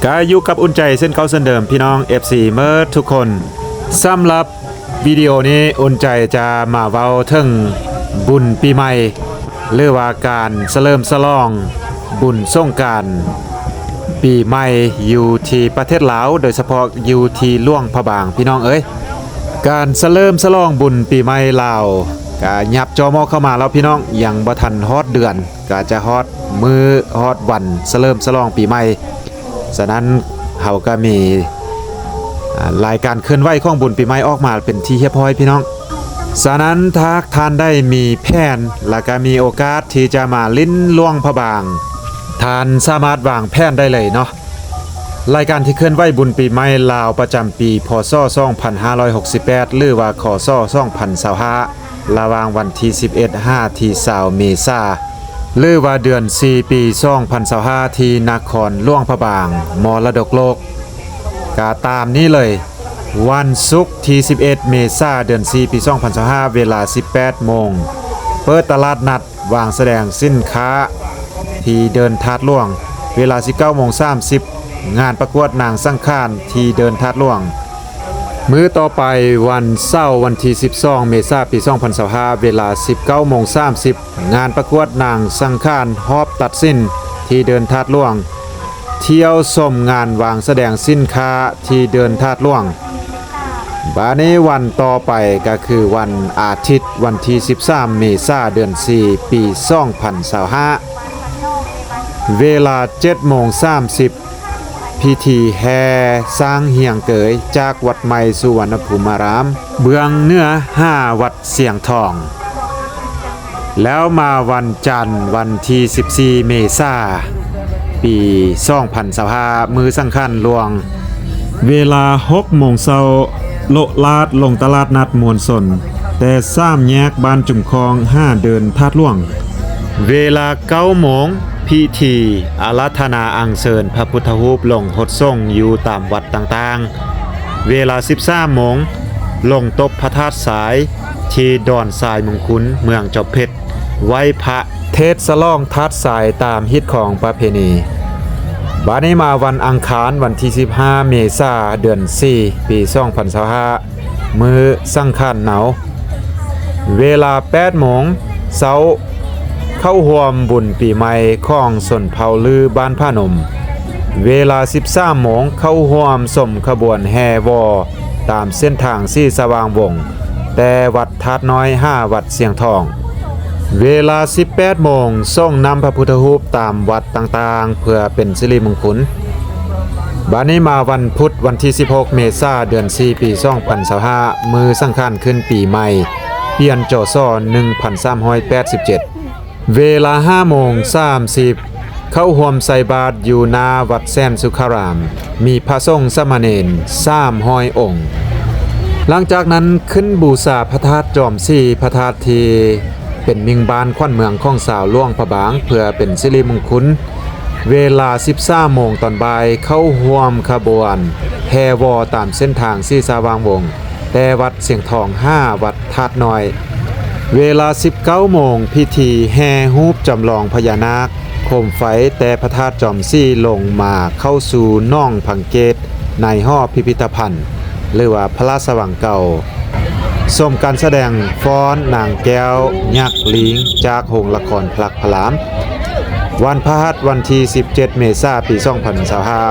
ກະຢູ່ກັບອຸ່ນໃຈເຊັ່ນເກົ່າເຊັ່ນເດີມ ພີ່ນ້ອງ ເອັຟຊີ ເໝິດທຸກຄົນ. ສຳລັບວິດີໂອນີ້ ອຸ່ນໃຈຈະມາເວົ້າເຖິງບຸນປີໃໝ່ ຫຼືວ່າການສະເຫຼີມສະຫຼອງບຸນສົງການປີໃໝ່ຢູ່ທີ່ປະເທດລາວ, ໂດຍສະເພາະຢູ່ທີ່ຫຼວງພະບາງ ພີ່ນ້ອງເອີຍ. ການສະເຫຼີມສະຫຼອງບຸນປີໃໝ່ລາວກະຫຍັບຈໍ່ໝໍ້ເຂົ້າມາແລ້ວ ພີ່ນ້ອງ, ຍັງບໍ່ທັນຮອດເດືອນ ກະຈະຮອດມື້ຮອດວັນສະເຫຼີມສະຫຼອງປີໃໝ່. ສະນັ້ນເຮົາກະມີ ອາ ລາຍການເຄື່ອນໄຫວຂອງບຸນປີໃໝ່ອອກມາເປັນທີ່ຮຽບຮ້ອຍ ພີ່ນ້ອງ. ສະນັ້ນຖ້າຫາກທ່ານໃດມີແຜນ ລະກະມີໂອກາດທີ່ຈະມາຫຼິ້ນຫຼວງພະບາງ, ທ່ານສາມາດວາງແຜນໄດ້ເລີຍເນາະ. ລາຍການທີ່ເຄື່ອນໄຫວບຸນປີໃໝ່ລາວປະຈຳປີ ພ.ສ. ສອງພັນຫ້າຮ້ອຍຫົກສິບແປດ ຫຼືວ່າ ຄ.ສ. ສອງພັນຊາວຫ້າ ລະຫວ່າງວັນທີສິບເອັດຫາທີຊາວເມສາ ຫຼືວ່າເດືອນສີ່ ປີສອງພັນຊາວຫ້າ ທີ່ນະຄອນຫຼວງພະບາງ ມໍລະດົກໂລກ. ກະຕາມນີ້ເລີຍ, ວັນສຸກທີສິບເອັດເມສາ ເດືອນສີ່ ປີສອງພັນຊາວຫ້າ ເວລາສິບແປດໂມງ ເປີດຕະຫຼາດນັດ ວາງສະແດງສິນຄ້າທີ່ເດີ່ນທາດຫຼວງ. ເວລາສິບເກົ້າໂມງສາມສິບ ງານປະກວດນາງສັງຂານທີ່ເດີ່ນທາດຫຼວງ. ມື້ຕໍ່ໄປ ວັນເສົາ ວັນທີສິບສອງເມສາ ປີສອງພັນຊາວຫ້າ ເວລາສິບເກົ້າໂມງສາມສິບ ງານປະກວດນາງສັງຂານຮອບຕັດສິນທີ່ເດີ່ນທາດຫຼວງ. ທ່ຽວຊົມງານວາງສະແດງສິນຄ້າທີ່ເດີ່ນທາດຫຼວງ. ບາດນີ້ວັນຕໍ່ໄປກະຄືວັນອາທິດ ວັນທີສິບສາມເມສາ ເດືອນສີ່ ປີສອງພັນຊາວຫ້າ ເວລາເຈັດໂມງສາມສິບ ພິທີແຫ່ຊ້າງຮຽງເກີຍຈາກວັດໃໝ່ສຸວັນນະພູມາຣາມ ເບື້ອງເໜືອຫາວັດຊຽງທອງ. ແລ້ວມາວັນຈັນ ວັນທີສິບສີ່ເມສາ ປີສອງພັນຊາວຫ້າ ມື້ສັງຂານຫຼວງ ເວລາຫົກໂມງເຊົ້າ ໂລະລາດລົງຕະຫຼາດນັດມວນຊົນ ແຕ່ສາມແຍກບ້ານຈຸມຄ້ອງຫາເດີ່ນທາດຫຼວງ. ເວລາເກົ້າໂມງ ພິທີອາລາທະນາອັນເຊີນພະພຸດທະຮູບລົງຫົດສົງຢູ່ຕາມວັດຕ່າງໆ. ເວລາສິບສາມໂມງ ລົງຕົບພະທາດຊາຍທີ່ດອນຊາຍມຸງຄຸນ ເມືອງຈອມເພັດ ໄຫວ້ພະ ເທດສະຫຼອງທາດຊາຍຕາມຮີດຄອງປະເພນີ. ບາດນີ້ມາວັນອັງຄານ ວັນທີສິບຫ້າເມສາ ເດືອນສີ່ ປີສອງພັນຊາວຫ້າ ມື້ສັງຂານເນົາ ເວລາແປດໂມງເຊົ້າ ເຂົ້າຮ່ວມບຸນປີໃໝ່ຂອງຊົນເຜົ່າລືບ້ານຜານົມ. ເວລາສິບສາມໂມງ ເຂົ້າຮ່ວມຊົມຂະບວນແຫ່ວໍຕາມເສັ້ນທາງສີສະຫວ່າງວົງ ແຕ່ວັດທາດນ້ອຍຫາວັດຊຽງທອງ. ເວລາສິບແປດໂມງ ສົ່ງນ້ຳພະພຸດທະຮູບຕາມວັດຕ່າງໆ ເພື່ອເປັນສິລິມຸງຄຸນ. ບາດນີ້ມາວັນພຸດ ວັນທີສິບຫົກເມສາ ເດືອນສີ່ ປີສອງພັນຊາວຫ້າ ມື້ສັງຂານຂຶ້ນປີໃໝ່ ປ່ຽນ ຈສ ໜຶ່ງພັນສາມຮ້ອຍແປດສິບເຈັດ ເວລາຫ້າໂມງສາມສິບ ເຂົ້າຮ່ວມໃສ່ບາດຢູ່ໜ້າວັດແສນສຸຂາຣາມ ມີພະສົງສາມະເນນສາມຮ້ອຍອົງ. ຫຼັງຈາກນັ້ນຂຶ້ນບູຊາພະທາດຈອມສີ ພະທາດທີ່ເປັນມິ່ງບ້ານຂວັນເມືອງຂອງຊາວຫຼວງພະບາງ ເພື່ອເປັນສິລິມຸງຄຸນ. ເວລາສິບສາມໂມງຕອນບ່າຍ ເຂົ້າຮ່ວມຂະບວນແຫ່ວໍຕາມເສັ້ນທາງສີສະຫວ່າງວົງ ແຕ່ວັດຊຽງທອງຫາວັດທາດນ້ອຍ. ເວລາສິບເກົ້າໂມງ ພິທີແຫ່ຮູບຈຳລອງພະຍານາກໂຄມໄຟ ແຕ່ພະທາດຈອມສີລົງມາເຂົ້າສູ່ໜອງພັງເກດ ໃນຫໍພິພິທະພັນ ຫຼືວ່າພະລາຊະວັງເກົ່າ. ຊົມການສະແດງຟ້ອນນາງແກ້ວ ຍັກລີງ ຈາກໂຮງລະຄອນພະລັກພະລາມ. ວັນພະຫັດ ວັນທີສິບເຈັດເມສາ ປີສອງພັນຊາວຫ້າ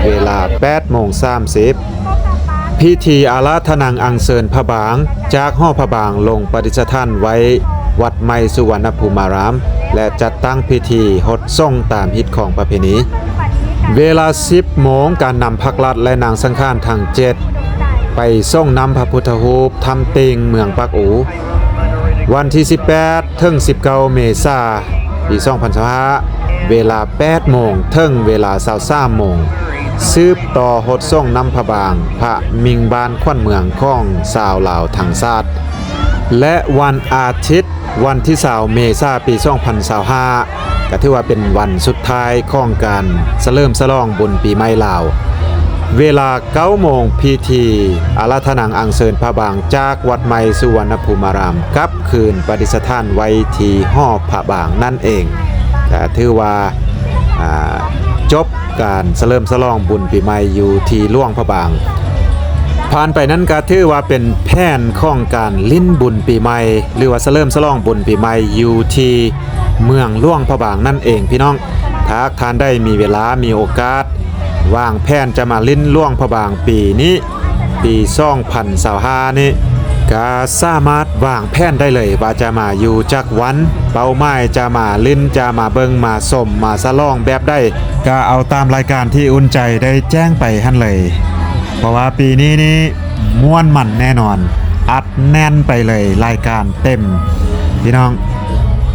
ເວລາແປດໂມງສາມສິບ ພິທີອາລາທະນັງອັນເຊີນພະບາງ ຈາກຫໍພະບາງລົງປະດິດສະຖານໄວ້ວັດໃໝ່ສຸວັນນະພູມາຣາມ ແລະ ຈັດຕັ້ງພິທີຫົດສົງຕາມຮີດຄອງປະເພນີ. ເວລາສິບໂມງ ການນຳພະລັດ ແລະ ນາງສັງຂານທັງເຈັດ ໄປສົ່ງນ້ຳພະພຸດທະຮູບຖ້ຳຕິ່ງ ເມືອງປາກອູ. ວັນທີສິບແປດ ເຖິງສິບເກົ້າເມສາ ປີສອງພັນຊາວຫ້າ ເວລາແປດໂມງ ເຖິງເວລາຊາວສາມໂມງ ສືບຕໍ່ຫົດສົງນຳພະບາງ ພະມິ່ງບ້ານຂວັນເມືອງຂອງຊາວລາວທັງຊາດ ແລະ ວັນອາທິດ ວັນທີຊາວ ເມສາ ປີສອງພັນຊາວຫ້າ ກໍຖືວ່າເປັນວັນສຸດທ້າຍຂອງການສະເຫຼີມສະຫຼອງບຸນປີໃໝ່ລາວ. ເວລາເກົ້າໂມງ ພິທີອາລາທະນັງອັງເຊີນພະບາງຈາກວັດໃໝ່ສຸວັນນະພູມາລາມ ກັບຄືນປະດິດສະຖານໄວ້ທີ່ຫໍພະບາງນັ້ນເອງ. ກໍຖືວ່າ ອາ ຈົບການສະເຫຼີມສະຫຼອງບຸນປີໃໝ່ຢູ່ທີ່ຫຼວງພະບາງ. ຜ່ານໄປນັ້ນກໍຖືວ່າເປັນແຜນຂອງການຫຼິ້ນບຸນປີໃໝ່ ຫຼືວ່າສະເຫຼີມສະຫຼອງບຸນປີໃໝ່ຢູ່ທີ່ເມືອງຫຼວງພະບາງນັ້ນເອງພີ່ນ້ອງ. ຖ້າຫາກທ່ານໃດມີເວລາ ມີໂອກາດ ວາງແຜນຈະມາຫຼິ້ນຫຼວງພະບາງປີນີ້ ປີສອງພັນຊາວຫ້ານີ້ ກະສາມາດວາງແຜນໄດ້ເລີຍວ່າຈະມາຢູ່ຈັກວັນ, ເປົ້າໝາຍຈະມາຫຼິ້ນ, ຈະມາເບິ່ງ, ມາຊົມ, ມາສະຫຼອງແບບໃດ, ກະເອົາຕາມລາຍການທີ່ອຸ່ນໃຈໄດ້ແຈ້ງໄປຫັ້ນເລີຍ. ເພາະວ່າປີນີ້ນີ້ມ່ວນມັນແນ່ນອນ, ອັດແໜ້ນໄປເລີຍ, ລາຍການເຕັມ ພີ່ນ້ອງ,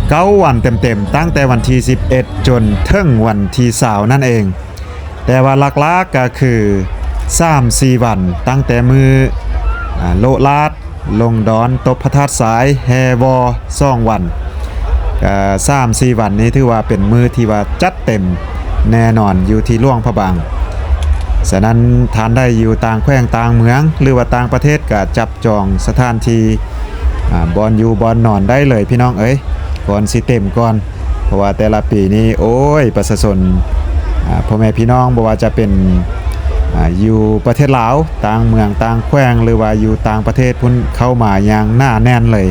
ເກົ້າວັນເຕັມໆ, ຕັ້ງແຕ່ວັນທີສິບເອັດຈົນເຖິງວັນທີຊາວນັ້ນເອງ. ແຕ່ວ່າຫຼັກໆກໍຄືສາມສີ່ວັນ, ຕັ້ງແຕ່ມື້ ອາ ໂລະລາດ, ລົງດອນ, ຕົບພະທາດຊາຍ, ແຫ່ວໍ ສອງວັນ, ກໍສາມສີ່ວັນນີ້ຖືວ່າເປັນມື້ທີ່ວ່າຈັດເຕັມແນ່ນອນຢູ່ທີ່ຫຼວງພະບາງ. ສະນັ້ນທ່ານໃດຢູ່ຕ່າງແຂວງຕ່າງເມືອງ ຫຼືວ່າຕ່າງປະເທດ ກໍຈັບຈອງສະຖານທີ່ ອາ ບ່ອນຢູ່ບ່ອນນອນໄດ້ເລີຍພີ່ນ້ອງເອີຍ, ກ່ອນຊິເຕັມກ່ອນ. ເພາະວ່າແຕ່ລະປີນີ້ ໂອ້ຍ ປະຊາຊົນ ອາ ພໍ່ແມ່ພີ່ນ້ອງ ບໍ່ວ່າຈະເປັນ ອາ ຢູ່ປະເທດລາວ ຕ່າງເມືອງຕ່າງແຂວງ ຫຼືວ່າຢູ່ຕ່າງປະເທດພຸ້ນ ເຂົ້າມາຢ່າງໜາແໜ້ນເລີຍ.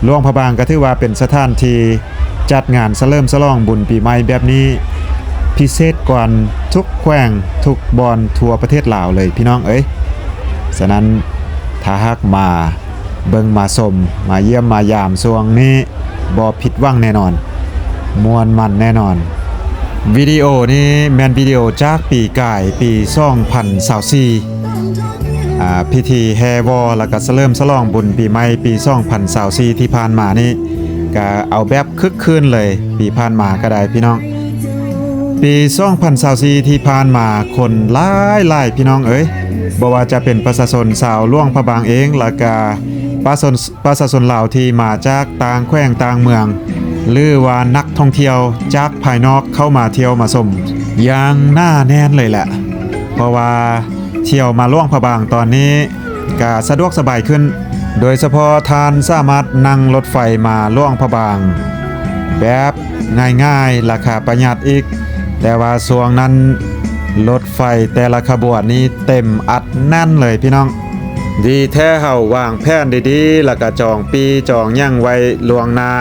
ຫຼວງພະບາງກໍຖືວ່າເປັນສະຖານທີ່ຈັດງານສະເຫຼີມສະຫຼອງບຸນປີໃໝ່ແບບນີ້ ພິເສດກວ່າທຸກແຂວງທຸກບ່ອນທົ່ວປະເທດລາວເລີຍ ພີ່ນ້ອງເອີຍ. ສະນັ້ນ ຖ້າຫາກມາ ເບິ່ງມາຊົມ ມາຢ້ຽມມາຢາມຊ່ວງນີ້ ບໍ່ຜິດຫວັງແນ່ນອນ, ມ່ວນມັນແນ່ນອນ. ວິດີໂອນີ້ແມ່ນວິດີໂອຈາກປີກາຍ ປີສອງພັນຊາວສີ່ ອາ ພິທີແຫ່ວໍ ແລ້ວກະສະເຫຼີມສະຫຼອງບຸນປີໃໝ່ປີສອງພັນຊາວສີ່ທີ່ຜ່ານມານີ້ ກະເອົາແບບຄຶກຄື້ນເລີຍ ປີຜ່ານມາກໍໄດ້ພີ່ນ້ອງ. ປີສອງພັນຊາວສີ່ທີ່ຜ່ານມາ ຄົນຫຼາຍໆ ພີ່ນ້ອງເອີຍ, ບໍ່ວ່າຈະເປັນປະຊາຊົນຊາວຫຼວງພະບາງເອງ ແລ້ວກະປະຊາຊົນ ປະຊາຊົນລາວທີ່ມາຈາກຕ່າງແຂວງຕ່າງເມືອງ ຫຼືວ່ານັກທ່ອງທ່ຽວຈາກພາຍນອກເຂົ້າມາທ່ຽວມາຊົມຢ່າງໜາແໜ້ນເລີຍແຫຼະ. ເພາະວ່າທ່ຽວມາຫຼວງພະບາງຕອນນີ້ ກະສະດວກສະບາຍຂຶ້ນ, ໂດຍສະເພາະທ່ານສາມາດນັ່ງລົດໄຟມາຫຼວງພະບາງແບບງ່າຍໆ ລາຄາປະຢັດອີກ. ແຕ່ວ່າຊ່ວງນັ້ນລົດໄຟແຕ່ລະຂະບວນນີ້ເຕັມອັດແໜ້ນເລີຍພີ່ນ້ອງ. ດີແທ້ເຮົາວາງແຜນດີໆ ແລ້ວກະຈອງປີ້ຈອງຫຍັງໄວ້ລ່ວງໜ້າ,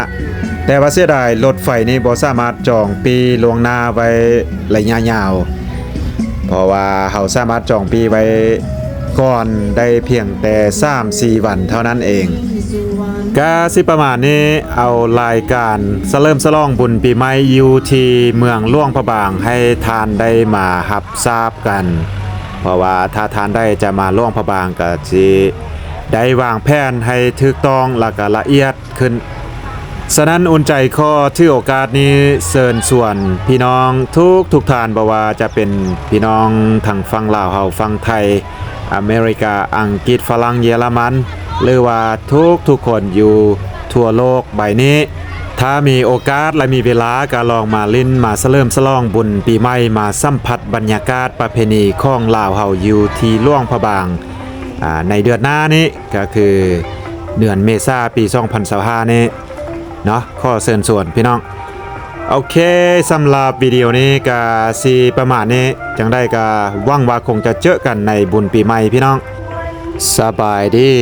ແຕ່ວ່າເສຍດາຍລົດໄຟນີ້ບໍ່ສາມາດຈອງປີ້ລ່ວງໜ້າໄວ້ໄລຍະຍາວ. ເພາະວ່າເຮົາສາມາດຈອງປີ້ໄວ້ກ່ອນໄດ້ພຽງແຕ່ສາມສີ່ວັນເທົ່ານັ້ນເອງ. ກະຊິປະມານນີ້, ເອົາລາຍການສະເຫຼີມສະຫຼອງບຸນປີໃໝ່ຢູ່ທີ່ເມືອງຫຼວງພະບາງໃຫ້ທ່ານໄດ້ມາຮັບຊາບກັນ, ເພາະວ່າຖ້າທ່ານໃດຈະມາຫຼວງພະບາງ ກະຊິໄດ້ວາງແຜນໃຫ້ຖືກຕ້ອງ ແລ້ວກະລະອຽດ ຂຶ້ນ. ສະນັ້ນ ອຸ່ນໃຈຂໍຖືໂອກາດນີ້ເຊີນຊວນພີ່ນ້ອງທຸກໆທ່ານ, ບໍ່ວ່າຈະເປັນພີ່ນ້ອງທາງຝັ່ງລາວເຮົາ, ຝັ່ງໄທ, ອາເມລິກາ, ອັງກິດ, ຝຣັ່ງ, ເຢຍລະມັນ ຫຼືວ່າທຸກໆຄົນຢູ່ທົ່ວໂລກໃບນີ້, ຖ້າມີໂອກາດ ແລະ ມີເວລາ ກໍລອງມາຫຼິ້ນ, ມາສະເຫຼີມສະຫຼອງບຸນປີໃໝ່, ມາສຳຜັດບັນຍາກາດປະເພນີຂອງລາວເຮົາຢູ່ທີ່ຫຼວງພະບາງ, ອາ ໃນເດືອນໜ້ານີ້ ກໍຄືເດືອນເມສາ ປີສອງພັນຊາວຫ້ານີ້ເນາະ, ຂໍເຊີນຊວນພີ່ນ້ອງ. ໂອເຄ, ສຳລັບວິດີໂອນີ້ກະຊິປະມານນີ້, ຈັ່ງໃດກະຫວັງວ່າຄົງຈະເຈີກັນໃນບຸນປີໃໝ່ພີ່ນ້ອງ. ສະບາຍດີ.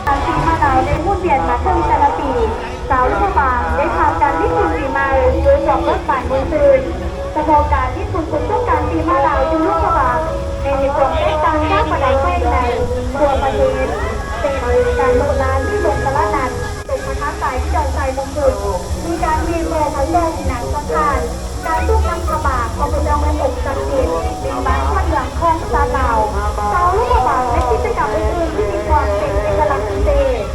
ການປີມາລາວໄດ້ໝູນວຽນມາເຖິງແຕ່ລະປີ, ຊາວຫຼວງພະບາງໄດ້ຜ່ານການລິດບຸນປີໃໝ່ດ້ວຍຄວາມເບີກບານມ່ວນຊື່ນ. ສະເພາະການລິດບຸນບຸນສົງການປີມາລາວຢູ່ຫຼວງພະບາງ ແມ່ນມີຄວາມແຕກຕ່າງຈາກປະເທດໃນທົ່ວປະເທດ ເຊັ່ນ ການໂລະລານ ຫຼື ລົງຕະຫຼາດນັດ. ຕົກມາທາງໃຕ້ທີ່ດອນຊາຍມົງຄຸດ ມີການມີໂມພະສົງ ນາງສັງຂານ ການສູບນ້ຳພະບາງ ພະພຸດທະຮູບອົງສັກສິດ ເປັນບ້ານຂວັນເມືອງຂອງຊາດລາວ. ຊາວລູກພະບາງ ແລະ ກິດຈະກຳອື່ນໆທີ່ມີຄວາມເປັນເອກະລັກພິເສດ.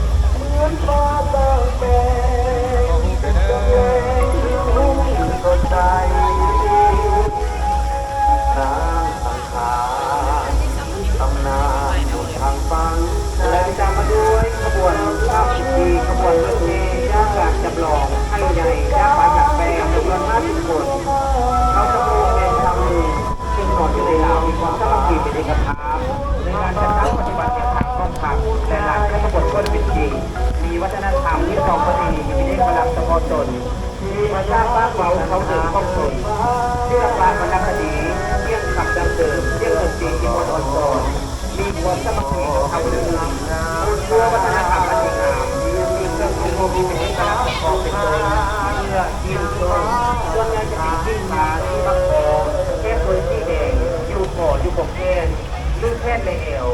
ແລະ ຕາມມາດ້ວຍຂະບວນສາມັກຄີ ຂະບວນລົດແຫ່ຍ່າງການຈຳລອງໄທໃຫຍ່ ຈາກບ້ານໜາແປ້ງ ຈຳນວນຫ້າສິບຄົນ. ເຮົາຈຳລອງແມ່ນຊາວໜຶ່ງ ຊຶ່ງຕອນຢູ່ໃນລາວມີຄວາມສາມັກຄີເປັນເອກະພາບ ໃນການຈັດຕັ້ງປະຕິບັດແນວທາງກອງທັບ ແລະ ລານເຄື່ອນຂະບວນຄົນເປັນຈິງ ມີວັດທະນະທຳທີ່ສອງປະເພນີທີ່ເປັນເອກະລັກສະເພາະຕົນ. ມີພາສາປາກເວົ້າເທົ່າເດີມຂອງຕົນ, ສິລະປະວັນນະຄະດີ, ສຽງຄຳດັ້ງເດີມ, ສຽງດົນຕີທີ່ມ່ວນອ່ອນຊອນ, ມີຄວາມສາມັກຄີກັບເຜົ່າອື່ນ, ເຊື່ອວັດທະນະທຳອັນດີງາມ, ມີເຄື່ອງນຸ່ງຫົ່ມທີ່ເປັນເອກະລັກສະເພາະເປັນຕົ້ນ ເສື້ອ, ຈີນໂຈງ, ສ່ວນໃຫຍ່ຈະເປັນສີຟ້າ, ສີບັກໂຄ, ແຖບໂດຍສີແດງ, ຢູ່ຄໍ, ຢູ່ກົກແຂນ ຫຼື ແຂນ ແລະ ແອວ.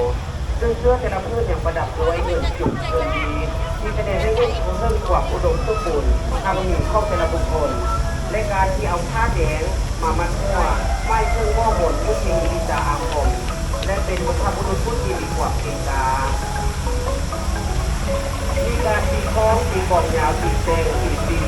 ຊຶ່ງເສື້ອແຕ່ລະຜືນຍັງປະດັບດ້ວຍເງິນຈຸກ ເງິນບີດ ທີ່ສະແດງໃຫ້ເຫັນເຖິງຄວາມອຸດົມສົມບູນທາງມີຂອງແຕ່ລະບຸກຄົນ ແລະ ການທີ່ເອົາຜ້າແດງມາມັດຫົວ ໝາຍເຖິງໝໍມົນ ຜູ້ທີ່ມີວິຊາອາຄົມ ແລະ ເປັນບັນພະບຸລຸດຜູ້ທີ່ມີຄວາມເກັ່ງກ້າ. ມີການຕີຄ້ອງ ຕີກອງຍາວ ຕີແຊງ ຕີປີ